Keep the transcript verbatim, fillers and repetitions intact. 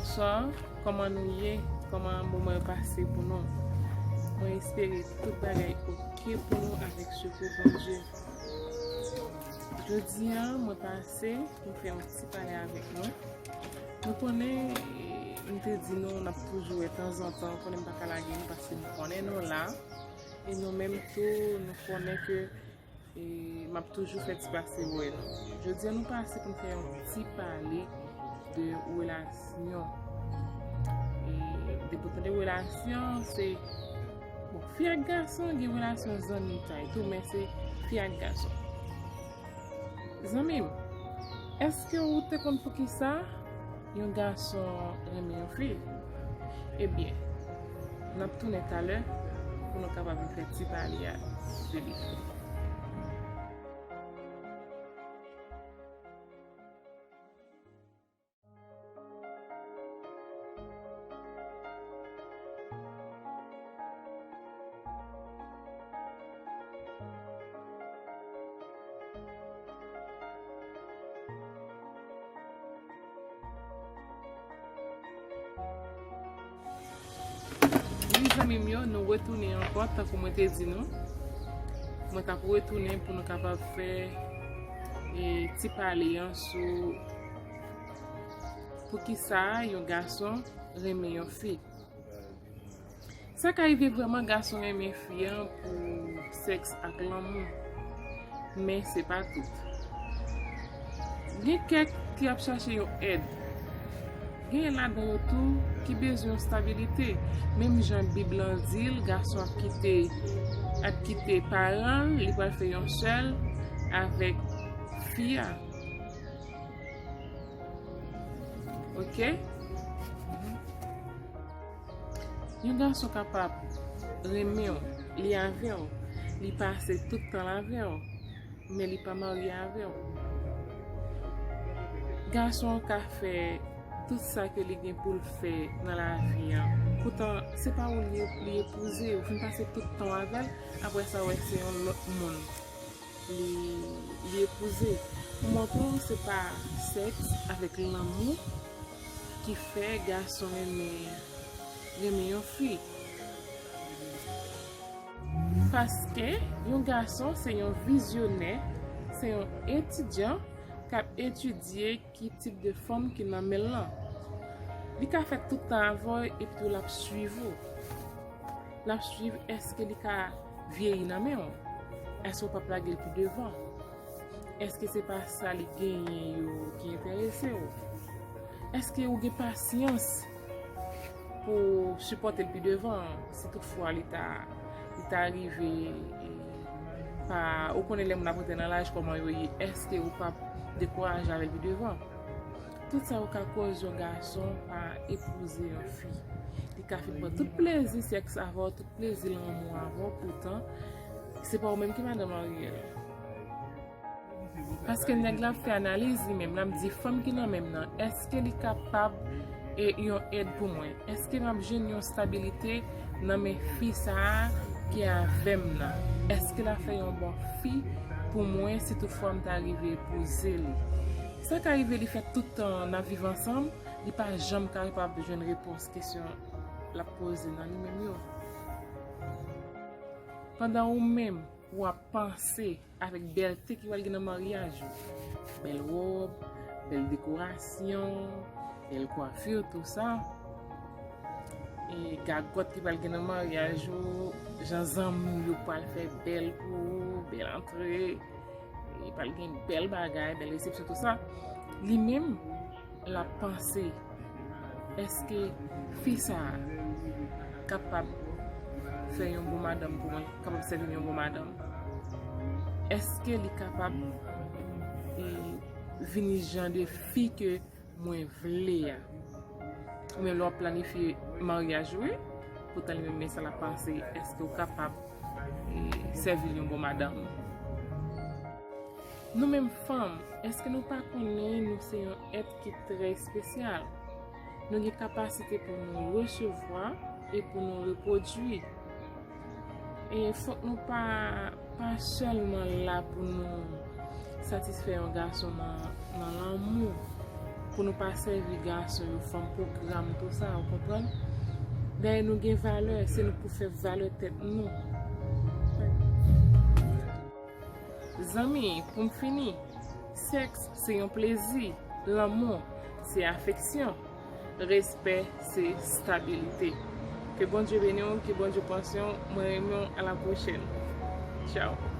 Bonswa, kòman nou ye? Kòman moman yo pase pou nou? Mwen espere tout bagay oke pou nou avèk sekou Bondye. Jodi a, mwen pase pou m fè yon ti pale avèk nou. Nou konnen, m te di nou, n ap toujou wè tanzantan, konnen m pa ka lage nou paske m konnen nou la. E nou menm tou, nou konnen ke e m ap toujou fè ti pase wè nou. Jodi a nou pase pou n fè yon ti pale de relasyon. E depi w tande relasyon, se, bon, fi ak gason gen relasyon zanmitay tou, men se fi ak gason. Zanmi m, èske ou te konn poukisa yon gason renmen yon fi? Ebyen, n ap tounen talè pou nou kapab fè ti pale a de li. Wi, zanmi m yo, nou retounen ankò, tankou mwen te di nou. Mwen t ap retounen pou nou kapab fè, e, ti pale a sou poukisa yon gason renmen yon fi. Sa ka rive vrèman gason renmen fi an pou sèks ak lanmou, men se pa tout. Gen kèk ki ap chache yon èd. Gen ladan yo tou ki bezwen yon stabilite. Menm jan Bib lan di l, gason ap kite, ap kite paran l, li pral fè yon sèl avèk fi a. Oke? Yon gason kapab renmen w, li avè w, li pase tout tan l avè w, men li pa marye avè w. Gason an ka fè tout sa ke li gen pou l fè nan lavi an. Poutan, se pa ou li, li epouze, ou fin pase tout tan w avè l, apre sa, w wè se yon lòt moun li, li epouze. Pou mwen, pou se pa sèks avèk lanmou ki fè gason renmen, renmen yon fi. Paske yon gason se yon vizyonè, se yon etidyan k ap etidye ki tip de fanm ki nan men l lan. Li ka fè tout tan avè w epi tou l ap swiv ou. L ap swiv èske li ka vyeyi nan men w. Èske w p ap lage l pi devan? Èske se pa sa li genyen yo ki enterese w? Èske ou gen pasyans pou sipòte l pi devan, si toutfwa li ta, li ta rive, e, pa, ou konnen lè moun ap rantre nan laj kòman yo ye, èske ou p ap dekouraje avè l pi devan? Tout sa yo ka koz yon gason pa epouze yon fi. Li ka fin pran tout plezi sèks avè w, tout plezi lanmou avè w, poutan se pa ou menm ki madanm Ariel. Paske nèg la ap fè analiz li menm, l ap di fanm ki nan men m nan, èske li kapab, e, yon èd pou mwen? Èske m ap jwenn yon stabilite nan men fi sa a ki avè m nan? Èske l ap fè yon bon fi pou mwen si toutfwa m ta rive epouze li? Sa ka rive li fè tout tan n ap viv ansanm, li pa janm kapab jwenn repons kesyon l ap poze nan li menm yo. Pandan ou menm, w ap panse avèk bèlte ki pral gen nan maryaj ou. Bèl wòb, bèl dekorasyon, bèl kwafi, tou sa. E gagòt ki pral gen nan maryaj ou, jan zanmi w yo pral fè bèl pou ou, bèl antre, e pral gen bèl bagay, bèl resepsyon, tou sa. Li menm, l ap panse, èske fi sa a kapab fè yon bon madanm pou mwen, kapab sèvi m yon bon madanm? Èske li kapab, e, vini jan de fi ke mwen vle a? Ou menm lè w ap planifye maryaj ou, wi, poutan li menm men sa l ap panse, èske w kapab, e, sèvi l yon bon madanm? Nou menm fanm, èske nou pa konnen nou se yon èt ki trè espesyal? Nou gen kapasite pou nou resevwa e pou nou repwodui. E fòk nou pa, pa sèlman la pou nou satisfè yon gason nan, nan lanmou. Pou nou pa sèvi gason yo, fanm pwogram, tou sa, ou konprann? Dayè nou gen valè, se nou pou fè valè tèt nou. Zanmi, pou m fini, sèks se yon plezi, lanmou se afeksyon, respè se stabilite. Ke Bondye beni w, ke Bondye pran swen w, mwen renmen w, a la pwochèn. Tchao.